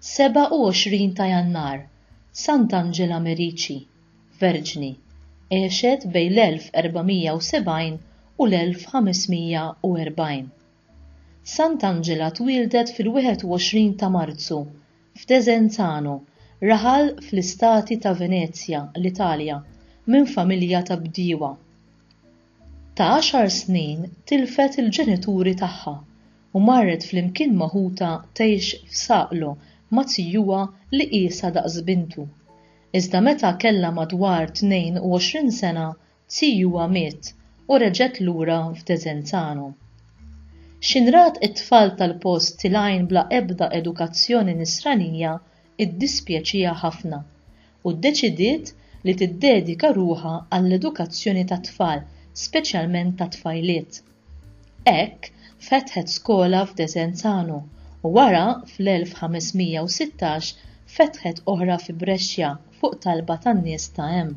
27 ta' Jannar, Sant'Angela Merici, Verġni, għexet bejn l-1470 u l-1540. Sant'Angela twieldet fil-21 ta' Marzu f'Desenzano, raħal fl-Istati ta' Venezja, l-Italja, minn familja ta' bdiewa. Ta' għaxar snin tilfet il-ġenituri tagħha u marret flimkien ma' ħutha tgħix f'Saqlo ma' zijuha li qiesha daqs bintu. Iżda meta kellha madwar 22 sena zijuha miet u reġgħet lura f'Desenzano. X'in rat it-tfal tal-post tilgħin bla ebda edukazzjoni nisranija iddispjaċieha ħafna u ddeċidiet li tiddedika ruħha għall-edukazzjoni tat-tfal, speċjalment tat-tfajliet. Hekk, fetħet skola f'Desenzano u wara, fl-1516, fetħet oħra fi Brescia fuq talba tan-nies ta' hemm.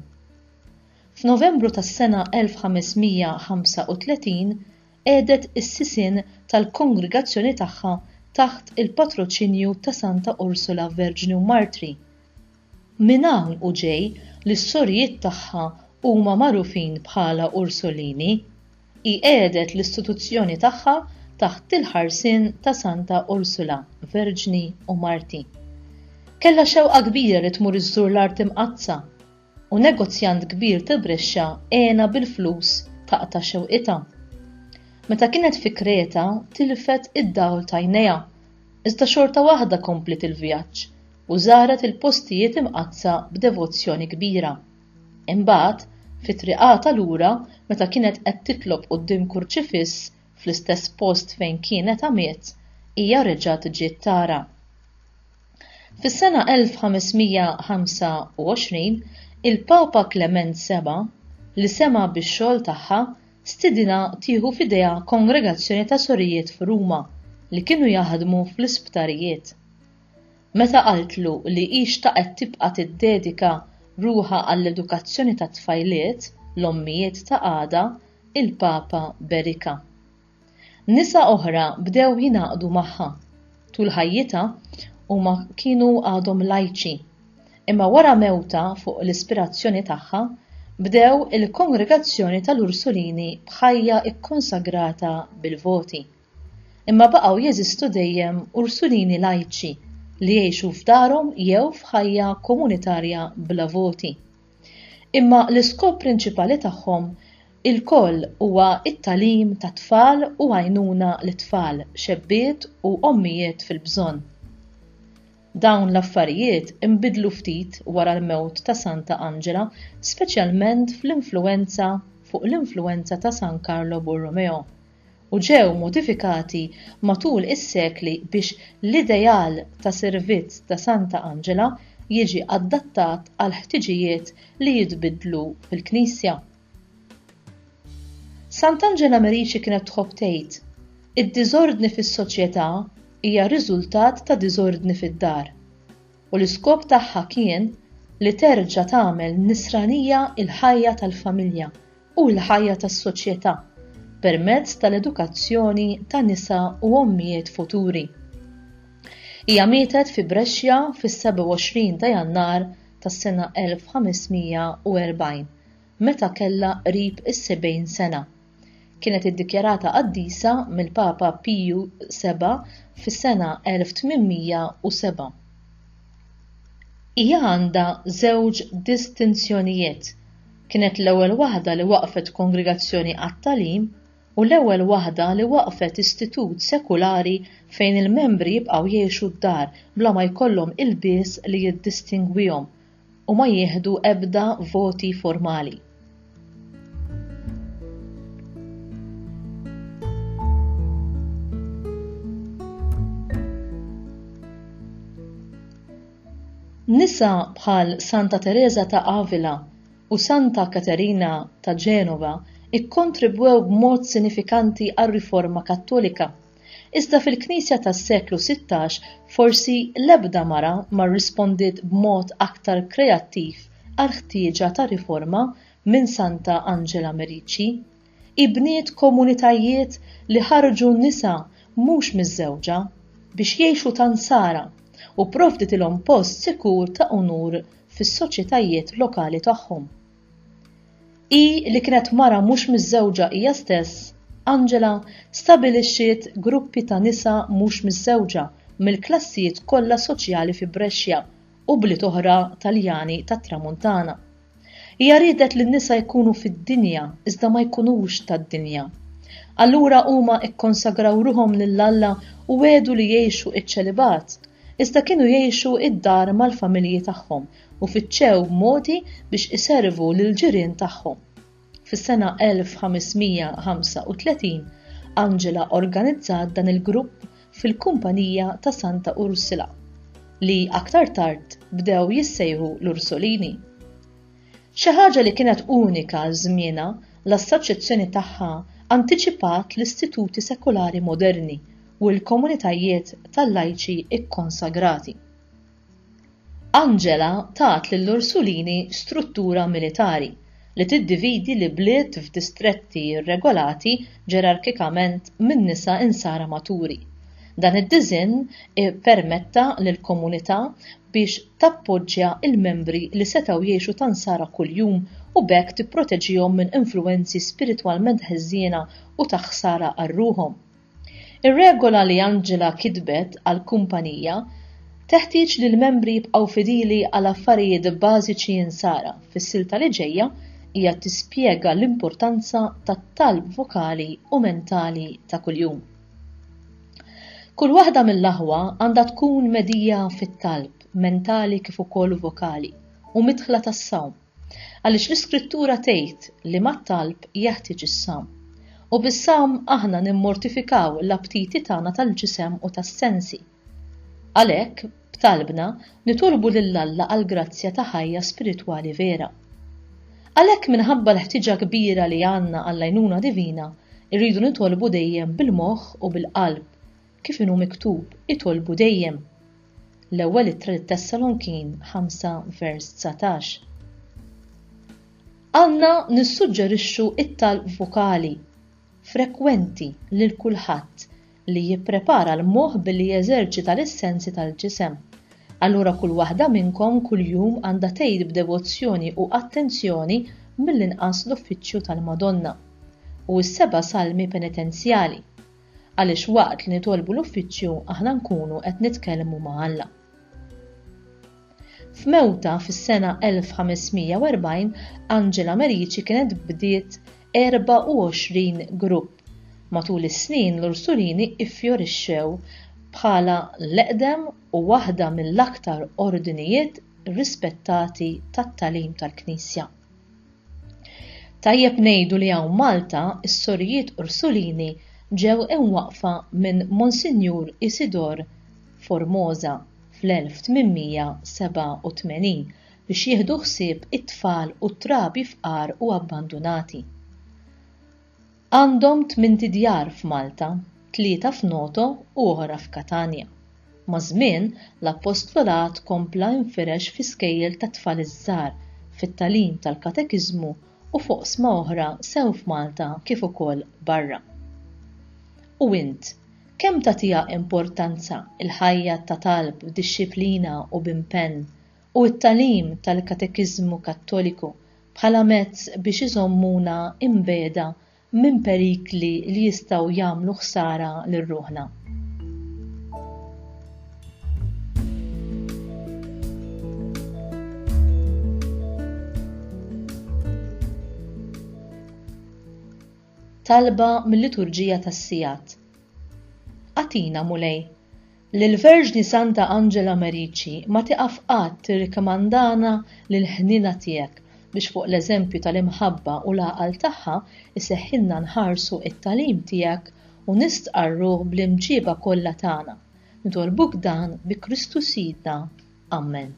F'Novembru tas-sena 1535 qiegħdet is-sisien tal-kongregazzjoni tagħha taħt il-patroċinju ta' Santa Ursula Verġni u Martri. Minn hawn u ġej li s-sorijiet tagħha huma magħrufin bħala Ursulini. Hi qiegħdet l-istituzzjoni tagħha taħt il-ħarsien ta' Santa Ursula, Verġni u Marti. Kellha xewqa kbira li tmur iżżur l-Art Imqaddsa u negozjant kbir ta' Brescia għenha bil-flus taqta' xewqitha. Meta kienet fi Kreta tilfet id-dawl t'għajnejha, iżda xorta waħda kompliet il-vjaġġ u żaret il-postijiet imqaddsa b'devozzjoni kbira. Imbagħad, fi triqatha lura, meta kienet qed titlob quddiem kurċifiss fl-istess post fejn kienet għamiet, hija reġgħet ġiet tara. Fis-sena 1525, il-Papa Klement Seba', li sema' bix-xogħol tagħha, stidinha tieħu f'idejha kongregazzjoni ta' sorijiet f'Ruma li kienu jaħdmu fl-isptarijiet. Meta qaltlu li hi xtaqet tibqa' tiddedika ruħha għall-edukazzjoni tat-tfajliet, l-ommijiet ta' għada, il-Papa berikha. Nisa oħra bdew jingħaqdu magħha. Tul ħajjitha huma kienu għadhom lajċi. Imma wara mewtha fuq l-ispirazzjoni tagħha bdew il-Kongregazzjoni tal-Ursulini b'ħajja kkonsagrata bil-voti. Imma baqgħu jeżistu dejjem Ursulini lajċi li jgħixu f'darhom jew f'ħajja komunitarja bla voti. Imma l-iskop prinċipali tagħhom ilkoll huwa t-tagħlim tat-tfal u għajnuna lit-tfal, xebbiet u ommijiet fil-bżonn. Dawn l-affarijiet inbidlu ftit wara l-mewt ta' Santa Anġela, speċjalment fl-influwenza fuq l-influwenza ta' San Carlo Borromeo. u ġew modifikati matul is-sekli biex l-ideal ta' servizz ta' Santa Anġela jiġi adattat għall-ħtiġijiet li jitbiddlu fil-Knisja. Sant'Anġela Merici kienet tħobb tgħid, Id-diżordni fis-soċjetà hija riżultat ta' diżordni fid-dar. U l-iskop tagħha kien li terġa' tagħmel nisranija l-ħajja tal-familja u l-ħajja tas-soċjetà permezz tal-edukazzjoni ta' nisa u ommijiet futuri. Hija mietet fi Brescia fis-27 ta' Jannar tas-sena 1540 meta kellha qrib is-70 sena. Kienet iddikjarata qaddisa mill-Papa Piju VII fis-sena 1807. Hija għandha żewġ distinzjonijiet Kienet l-ewwel waħda li waqqfet kongregazzjoni għat-tagħlim u l-ewwel waħda li waqqfet istitut sekulari fejn il-membri jibqgħu jgħixu d-dar bla ma jkollhom ilbies li jiddistingwihom u ma jieħdu ebda voti formali. Nisa bħal Santa Tereża ta' Avila u Santa Katerina ta' Ġenova kkontribwew b'mod sinifikanti għar-Riforma Kattolika. Iżda fil-Knisja tas-seklu 16 forsi l-ebda mara ma rrispondiet b'mod aktar kreattiv għall-ħtieġa ta' riforma minn Santa Angela Merici. Hi bniet komunitajiet li ħarrġu nisa mhux miżżewġa biex jgħixu ta' nsara. u pprovditilhom post sikur ta' unur fis-soċjetajiet lokali tagħhom. Hi li kienet mara mhux miżżewġa hija stess, Angela stabilixxiet gruppi ta' nisa mhux miżżewġa mill-klassijiet kollha soċjali fi Brescia u bliet oħra Taljani tat-Tramuntana. Hija riedet li n-nisa jkunu fid-dinja iżda ma jkunux tad-dinja. Allura huma kkonsagraw ruħhom lil Alla u wegħdu li jgħixu ċ-ċelibat, iżda kienu jgħixu d-dar mal-familji tagħhom u fittxew modi biex iservu lill-ġirien tagħhom. Fis-sena 1535, Angela organizzat dan il-grupp fil-Kumpanija ta' Santa Ursula, li aktar tard bdew jissejħu l-Ursulini. Xi ħaġa li kienet unika għal żmienha, l-assoċjazzjoni tagħha antiċipat l-istituti sekulari moderni u l-komunitajiet tal-lajċi kkonsagrati. Angela tat lill-Ursulini struttura militari li tiddividi l-ibliet f'distretti rregolati ġerarkikament minn nisa Insara maturi. Dan id-diżinn ippermetta lill-komunità biex tappoġġja l-membri li setgħu jgħixu ta' Nsara kuljum u b'hekk tipproteġihom minn influwenzi spiritwalment ħżiena u ta' ħsara għal ruħhom. Ir-regola li Angela kitbet għall-kumpanija teħtieġ li l-membri jibqgħu fidili għal affarijiet bażiċi Insara. Fis-silta li ġejja, hija tispjega l-importanza tat-talb vokali u mentali ta' kuljum. Kull waħda mill-aħwa għandha tkun medhija fit-talb, mentali kif ukoll vokali, u midħla tas-sawm. Għaliex l-Iskrittura tgħid li mat-talb jeħtieġ is-sawm. U bis-sawm aħna nimmortifikaw l-aptiti tagħna tal-ġisem u tas-sensi. Għalhekk, b'talbna, nitolbu lil Alla għall-grazzja ta' ħajja spiritwali vera. Għalhekk minħabba l-ħtieġa kbira li għandna għall-għajnuna divina, irridu nitolbu dejjem bil-moħħ u bil-qalb, Kif inhu miktub, itolbu dejjem. L-Ewwel Ittra lit-Tessalonkin 5 vers 19. Għandna nissuġġerixxu t-talb vokali frekwenti lil kulħadd li jipprepara l-moħħ billi jeżerċita lis-sensi tal-ġisem. Allura kull waħda minnkom kuljum għandha tgħid b'devozzjoni u attenzjoni mill-inqas l-Uffiċċju tal-Madonna u s-seba' salmi penitenzjali. Għaliex waqt li nitolbu l-uffiċċju aħna nkunu qed nitkellmu ma' Alla. F'mewtha fis-sena 1540, Angela Merici kienet bdiet 24 grupp. Matul is-snin l-Ursulini iffjorixxew bħala l-eqdem u waħda mill-aktar ordinijiet rispettati tat-tagħlim tal-Knisja. Tajjeb ngħidu li hawn Malta s-Sorijiet Ursulini ġew imwaqqfa minn Monsinjur Isidor Formosa fl-1887 biex jieħdu ħsieb it-tfal u t-trabi fqar u abbandunati. Għandhom tmint idjar f'Malta, tlieta f'Noto u oħra f'Katanja. Maż-żmien, l-appostolat kompla infirex fi skejjel tat-tfal iż-żgħar, fit-tagħlim tal-katekiżmu u f'oqsma oħra sew f'Malta kif ukoll barra. U int, kemm tagħtiha importanza l-ħajja ta' talb b'dixxiplina u b'impenn u t-tagħlim tal-katekiżmu Kattoliku bħala mezz biex iżommuna imbiegħda minn perikli li jistgħu jagħmlu ħsara lil ruħna. Talba mil-Liturġija tas-Sigħat. Agħtina, Mulej, li l-Verġni Santa Angela Merici ma tieqaf qatt tirrikmandana lill-ħniena tiegħek biex fuq l-eżempju tal-imħabba u l-għaqal tagħha jseħħilna nħarsu t-tagħlim tiegħek u nistqarruh bl-imġieba kollha tagħna. Nitolbuk dan bi Kristu Sidna. Ammen.